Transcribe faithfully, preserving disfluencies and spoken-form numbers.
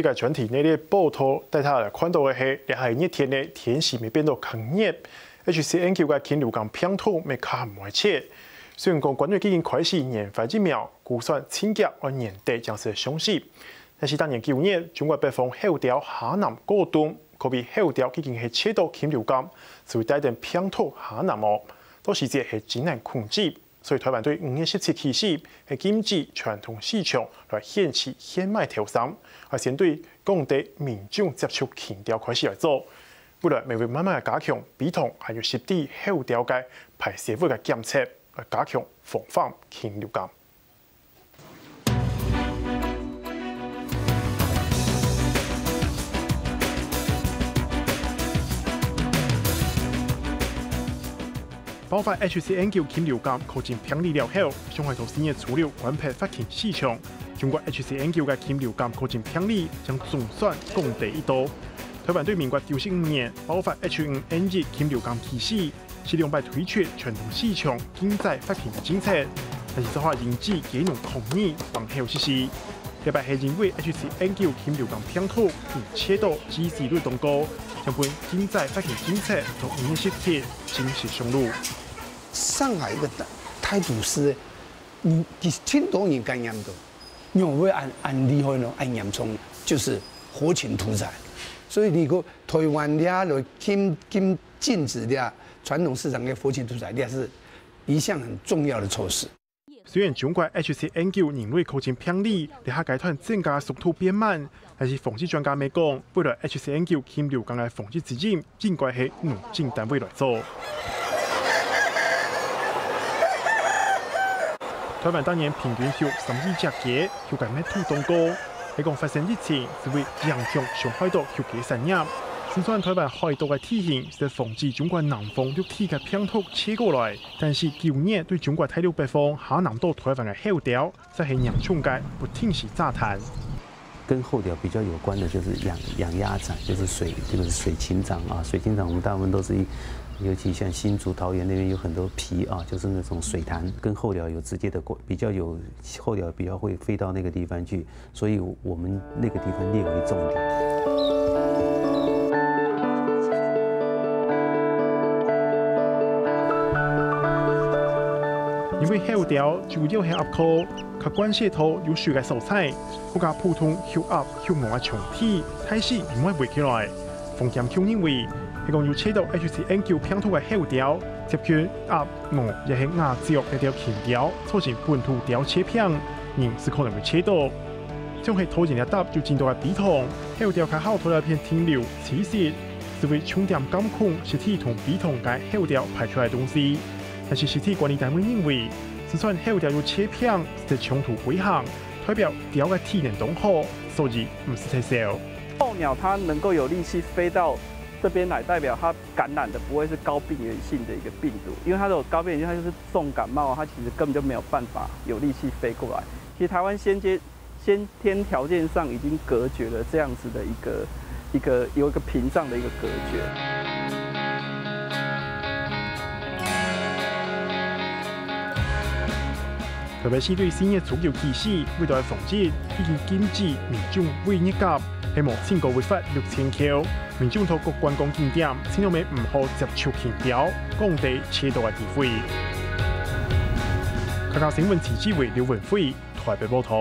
這個專題內底報導，帶大家來看到个係，這下熱天呢，天時會變到較熱，H七N九个禽流感病毒乜較毋會切。雖然講國內已經開始研發疫苗，估算盡遽愛年底正式上市。但是逐年九月，中國北方候鳥下南過冬，可比候鳥已經係切到禽流感，就會帶等病毒下南哦，到時節係真難控制。 所以臺灣對五月十七起始，係禁止傳統市場來限時限賣頭牲，愛先對降低民眾接觸禽鳥開始來做。未來乜會慢慢加強陂塘還有濕地候鳥个排泄物个檢測，來加強防範禽流感。 爆發H七N九禽流感確診病例了後，上海在四月初六關閉發禽市場。中國H七N九个禽流感確診病例將總算降低一到。臺灣對民國九十五年爆發H五N一禽流感起始， 係兩擺推出傳統市場禁宰發禽个政策，但是做下引致雞農抗議，放後實施。這擺係因為H七N九禽流感病毒已切到致死率當高，將分禁宰發禽政策從五月十七正式上路。上海一個態度是，嗯，其實盡多人感染到，仰會恁恁厲害呢？恁嚴重，就是活禽屠宰。所以你講臺灣這來禁禁禁止這傳統市場个活禽屠宰，這是一項很重要的措施。雖然中國H七N九人類確診病例這下階段增加速度變慢，但是防疫專家乜講，未來H七N九禽流感个防疫指引應該係農政單位來做。臺灣逐年平均畜三十隻雞，畜个密度當高，係講發生疫情，就會影響傷害到畜雞產業。就算臺灣海島个地形，係防止中國南方陸地个病毒切過來， 但是九月對中國大陸北方下南到臺灣个候鳥，就係嚴重个不定時炸彈。跟候鳥比較有關的就是養養鴨場，就是水這個水禽場啊，水禽場我們大部分都是一，尤其像新竹、桃園那邊有很多埤啊，就是那種水潭，跟候鳥有直接的關，比較有候鳥比較會飛到那個地方去， 所以我們那個地方列為重點。因為候鳥主要係鴨科，較慣勢在有水个所在，較加普通畜鴨、畜鵝个場地，大勢毋會圍起來。 防檢局認為，係講有切到H七N九病毒个候鳥，接近鴨、鵝也係鴨鵲這兜禽鳥，造成本土鳥切病，人就可能會切到。像係桃園這搭有真大个陂塘，候鳥較好在這片停留棲息，就會重點監控實地同陂塘个候鳥排出來个東西。但是實地管理單位認為，就算候鳥有切病，係長途飛行，代表鳥个體能當好，所以毋使忒愁。 候鳥它能夠有力氣飛到這邊來，代表它感染的不會是高病原性的一個病毒，因為它如果高病原性，它就是重感冒，它其實根本就沒有辦法有力氣飛過來。其實臺灣先天先天條件上已經隔絕了這樣子的一個一個有一個屏障的一個隔絕。 臺北市對四月初九起始，為著防疫，已經禁止民眾餵鴨，係無超過違法六千箍。民眾透過觀光景點，盡量乜毋好接觸禽鳥，降低切到个機會。客家新聞，徐志偉、劉文輝，臺北報導。